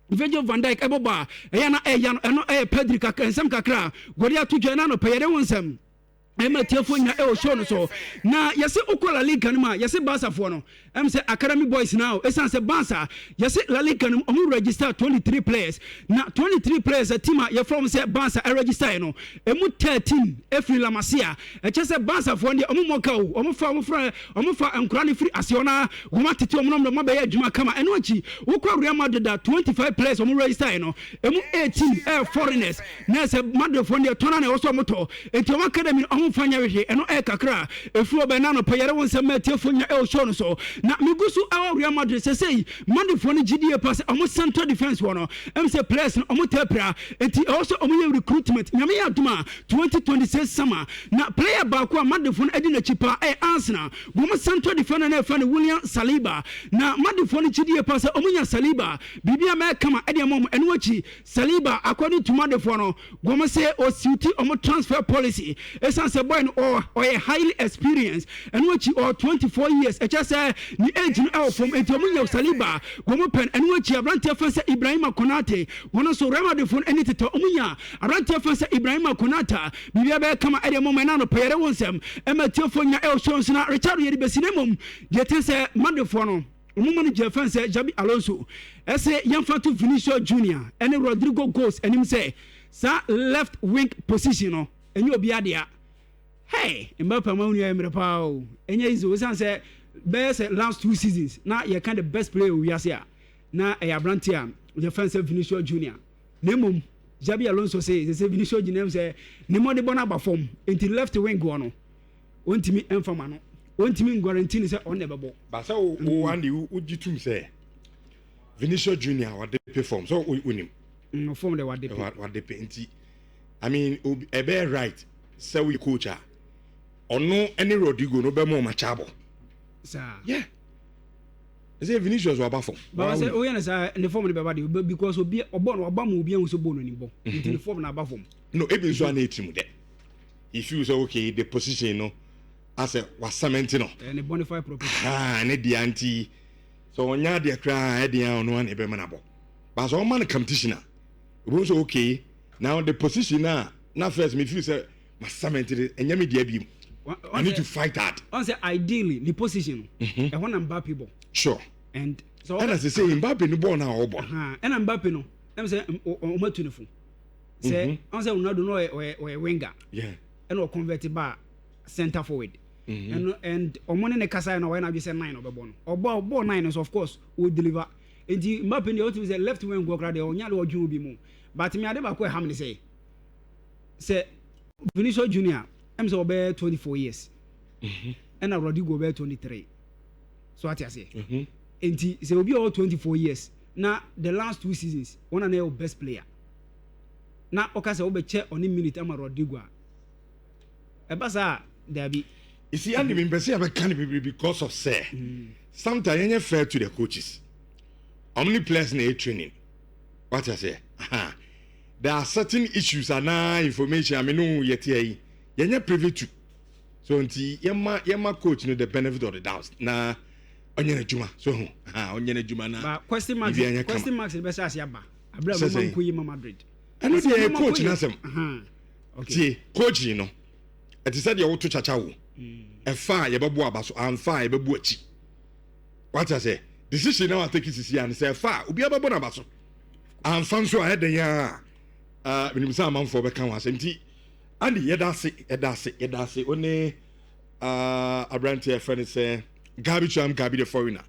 Virgil van Dijk ɛbɔ bɔ a ɛyɛ na ɛya no. Ɛno ɛyɛ Pedri kakra nsɛm kakra a wɔde ato dwa ɛna anɔpɛ yɛde ho nsɛm ɛma atiefoɔ nyina ɛwɔ show no so. Na yɛse wokɔ La Liga no mu a, yɛse Barcafoɔ no ɛm sɛ academy boys na o, ɛsiane sɛ Barca yɛse La Liga no mu ɔmo register 23 players, na 23 players a team a yɛfrɛ wɔn sɛ Barca ɛregister no, ɛmu 13 ɛfiri La Masia. Ɛkyɛ sɛ Barcafoɔ no deɛ ɔmo mmɔ ka o, ɔmo fa ɔmo fra ɔmo fa nkora no firi aseɛ na wɔn atete ɔmo na ɔmo abɛyɛ adwuma kama. Ɛno akyi wokɔ Real Madrid a, 25 players ɔmo register no, ɛmu 18 ɛyɛ foreigners. Na sɛ Madridfoɔ no deɛ tɔn ara na ɛwɔ sɛ wɔtɔ, enti wɔn academy no wɔmfa nyɛ hwehwee, ɛno ɛyɛ kakra a ɛfiri hɔ bɛn na anɔpa yɛre wo nsɛm ma atiefoɔ nyina ɛwɔ show no so. Na megu so ɛwɔ Real Madrid sɛsɛi, Madridfoɔ no gyidie pa sɛ wɔn central defence hɔ no, ɛm sɛ players no wɔn taa pira, enti ɛwɔ sɛ wɔn yɛ recruitment, Nyame yɛ adom a 2026 summer. Na player baako a Madridfoɔ no adi n'akyi paa ɛyɛ Arsenal wɔn central defender no a yɛfrɛ no William Saliba, na Madridfoɔ no gyidie pa sɛ wɔn nya Saliba a, biribiara bɛyɛ kama ɛde ama wɔn. Ɛno akyi Saliba according to Madridfoɔ no, wɔn se ɔsuiti wɔn transfer policy ɛsiane sɛ boy no ɔyɛ highly experienced, ɛno akyi ɔwɔ 24 years, ɛkyerɛ sɛ ne age no ɛwɔ fam, enti wɔn nya Saliba wɔn pɛ no. Ɛno akyi aberanteɛ fɛn sɛ Ibrahima Konate, wɔn nso Real Madridfoɔ no ani tetɛ wɔn nya aberanteɛ fɛn sɛ Ibrahima Konate, biribiara bɛyɛ kama ɛde ama wɔn. Ɛna anɔpa yɛde wo nsɛm ɛma atiefoɔ nyina ɛwɔ show nso na Richard yɛde bɛsi na mmom deɛ ɛte sɛ Madridfoɔ no wɔn manager fɛn sɛ Xabi Alonso ɛsɛ yɛmfa to Vinicius Junior ɛne Rodrigo Goes anim sɛ saa left wing position no ɛnyɛ obi adea. Hey, Mbappe ama wo nua yɛ mmerɛ paa o, ɛnyɛ easy o, ɛsiane sɛ bɛyɛ sɛ last two seasons na yɛka the best player wɔ wiase a, na ɛyɛ aberante a yɛfɛn sɛ Vinicius Junior. Na mmom Xabi Alonso se sɛ sɛ Vinicius Junior sɛ ne mmɔdebɔ no aba fam, nti left wing hɔ no ɔntumi mfa ma no, ɔntumi nguarantee no sɛ ɔno na ɛbɛbɔ. Ba sɛ wo wo Andy wo gye tum sɛ Vinicius Junior wade pe fam sɛ wonim. Fam de wade pe. Wade pe nti, I mean, ɛbɛyɛ right sɛ woyɛ coach a ɔno ne Rodrigo no bɛma ɔma kyabɔ. Saa. Yeah. Ɛsɛ Vinicius waba fam. Baba sɛ woyɛ no saa ne fam no bɛba de, because obi ɔbɔ no ɔba ma obi ahu sɛ bɔ no ni bɔ. Nti ne fam no aba fam. No, ebi nso a na eti mu dɛ. He feels sɛ okay the position no asɛ wasamɛnti no. Ɛyɛ ne bonafide property. Ah, ne deɛ nti sɛ ɔnya adeɛ koraa ɛdeɛ a ɔno a na ɛbɛma no abɔ. But sɛ ɔma no competition a, ebi nso okay now the position a na first me feel sɛ masamɛnti de ɛnyɛ me deɛ bi mu. I need to fight hard. Ɔn sɛ ideally ne position no, ɛhɔ na Mbappe bɔ. Sure. And so ɛna sɛ sɛ Mbappe no bɔɔl no a ɔbɔ. Ɛna Mbappe no, ɛm sɛ ɔmo atu ne fo. Sɛ ɔn sɛ Ronaldo no ɔyɛ ɔyɛ winger. Ɛna ɔconvert ba center forward. Ɛno and ɔmo ne ne kasa na ɔyɛ n'adwe sɛ nine ɔbɛbɔ no. Ɔbɔ ɔbɔ nine no so of course o deliver. Nti Mbappe deɛ ɔtumi sɛ left wing kɔ koraa deɛ ɔnya de ɔdwe obi mu. But me ade baako ɛha me ne sɛ sɛ Vinicius Junior ɛm sɛ ɔbɛyɛ 24 years. Ɛna Rodrigo ɔbɛyɛ 23. So ate aseɛ. Nti sɛ obi a ɔwɔ 24 years na the last two seasons wɔn na na yɛ best player, na ɔka sɛ wobɛkyɛ ɔne minute ama Rodrigo a, ɛba saa a, daabi. You see, Andy, me mpɛ sɛ yɛbɛka no bebree because of sɛ sometimes yɛnyɛ fair to the coaches. Ɔmo ne players na ɛyɛ training. Wate aseɛ? Aha. There are certain issues anaa information a me ne wo yɛte ha yi, yɛnyɛ privy to. So nti yɛma yɛma coach no the benefit of the doubt na ɔnyɛ n'adwuma. So ho, aha, ɔnyɛ n'adwuma na Ba question marks biribiara nyɛ question kama. Marks bɛhyɛ ase aba abere a Sɛ nneɛma sɛn? nkɔ yie ma Madrid. Ɛno Sɛ deɛ ɛyɛ nneɛma coach kɔ yie- n'asɛm. Aha. Okay. Tie, coach yi no, ɛte sɛ deɛ woto kyakya wo. Ɛfa a yɛbɛbo aba so, amfa a yɛbɛbu akyi. Wate aseɛ? Decision na watake sisi a no sɛ ɛfa a obiara bɛbɔ n'aba so. Amfa nso a ɛdɛn a uh, menim sɛ amanfoɔ bɛka ho asɛm. Nti Andy, yɛda ase, yɛda ase, yɛda ase. Wo ne aberanteɛ a yɛfrɛ no sɛ Gabi Cham Gabi the foreigner.